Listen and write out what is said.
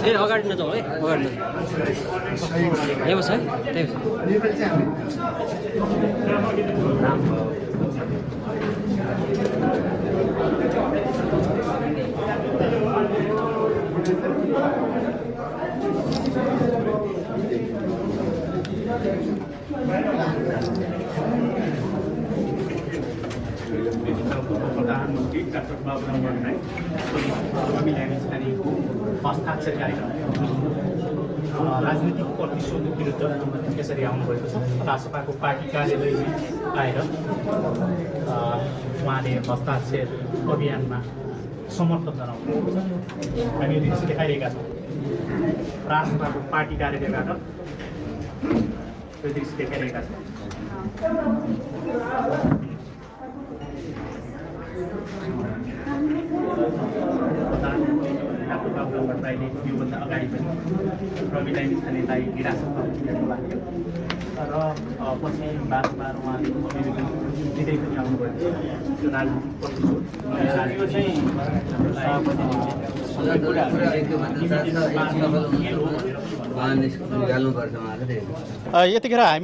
फेरि अगाडि नजाउँ है अगाडि नजाउँ यहाँ बस है त्यही प्रधानमन्त्री डाक्टर बाबुराम भट्टराई अभियानीको हस्ताक्षर राजनीतिक प्रतिशोधको विरुद्ध यसरी आउनुभएको छ। रासपाको पार्टी कार्यालयमा आएर उहाँले हस्ताक्षर अभियानमा समर्थन जनाउनुभएको छ। हामी यो दृश्य देखाइरहेका छौँ रासपाको पार्टी कार्यालयबाट यो दृश्य देखाइरहेका छौँ। प्रधानमन्त्री डाक्टर बाबुराम भट्टराईले योभन्दा अगाडि पनि प्रविधान स्थानीयलाई हिरासतमा लिनुभएको थियो र पछि बार उहाँले अभियोजन दिँदै पनि आउनुभएको छ। त्यो राजनीतिक प्रतिशोध यतिखेर हामी